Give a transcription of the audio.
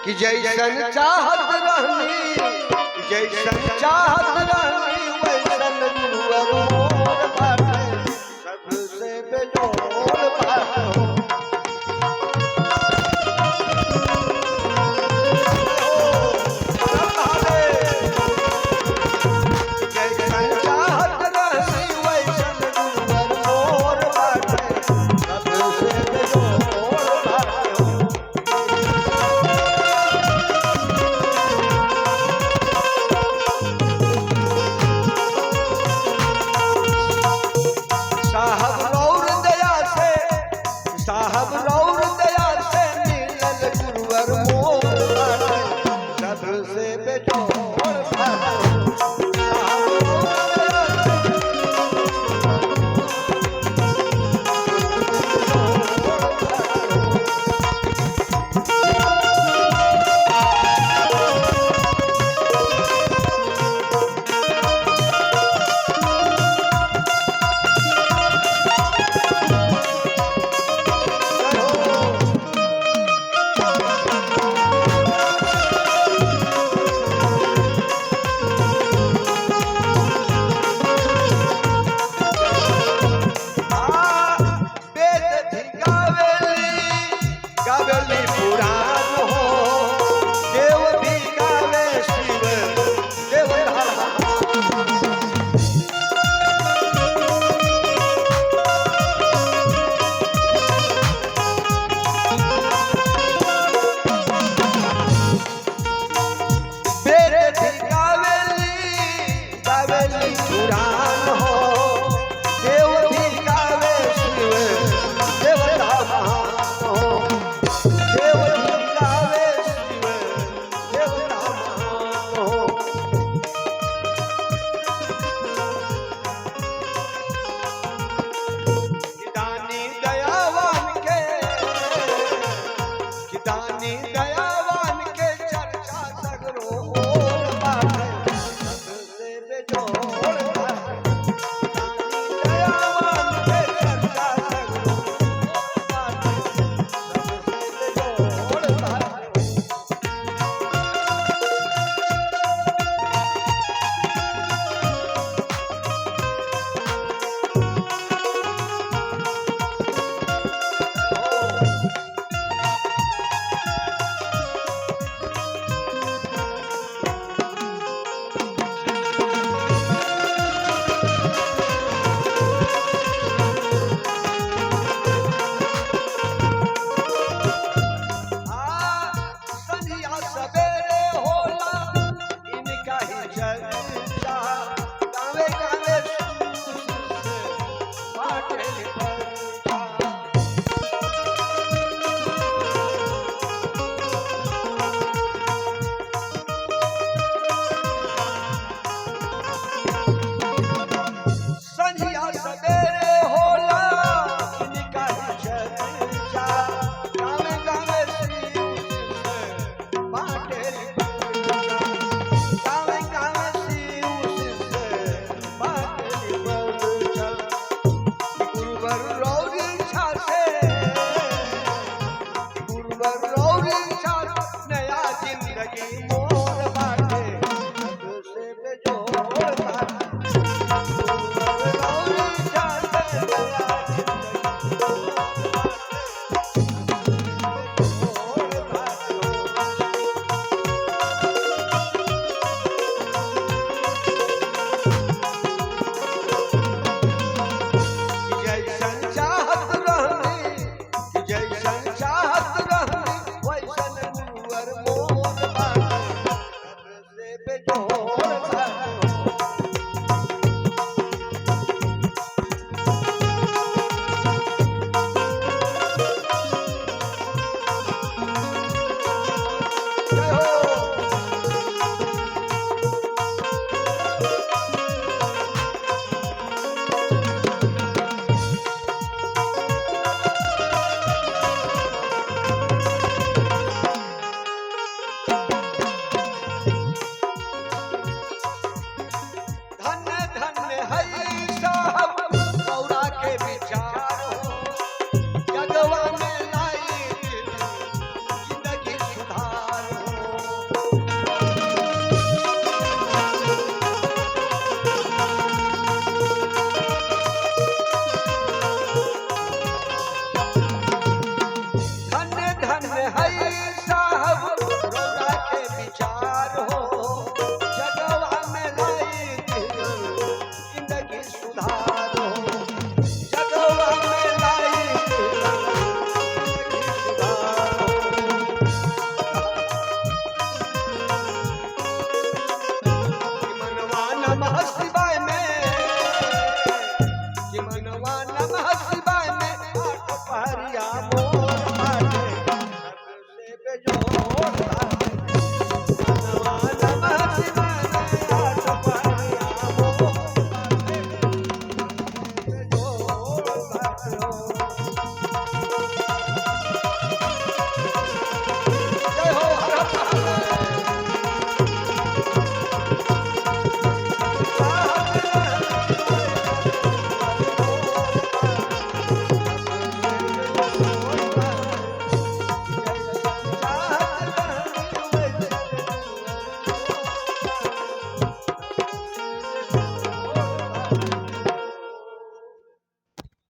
कि जैसन चाहत रहनी, जैसन चाहत रहनी वैसन गुरुवर मोर बाटे, सबसे बेजोड़ बाटे हो। जैसन चाहत रहनी वैसन गुरुवर मोर बाटे, सबसे बेजोड़ बाटे हो। साहब रौर दया से, साहब रौर दया से मिलल गुरुवर मोर बाटे, सबसे बेजोड़ बाटे। साहब रौर दया से वेद भी गावेली, गावेली पुराण हो, देव भी गावे शिव देव धाम। वेद भी गावेली, गावेली पुराण हो, देव भी गावे शिव देव धाम हो, देव भी गावे शिव देव धाम हो। कि दानी दयावान के, कि दानी दयावान के चर्चा सगरो ओर बाटे, सबसे बेजोड़ बाटे। दानी दयावान के चर्चा सगरो ओर बाटे, सबसे बेजोड़ बाटे। संझिया सवेरे होला इनका ही चर्चा, गावे गावे सुर से बाटे परचा। संझिया सवेरे होला इनका ही चर्चा, गावे गावे शिव से बाटे परचा। गावे गावे शिव से बाटे परचा। गुरुवर रौर इच्छा से, गुरुवर रौर इच्छा नया जिंदगी मोर बाटे, सबसे बेजोड़ बाटे। गुरुवर रौर इच्छा से नया जिंदगी मोर बाटे, बेजोड़ बाटे। जैसन चाहत रहनी, जैसन चाहत रहनी वैसन गुरुवर मोर बाटे, सबसे बेजोड़ बाटे। जय हो।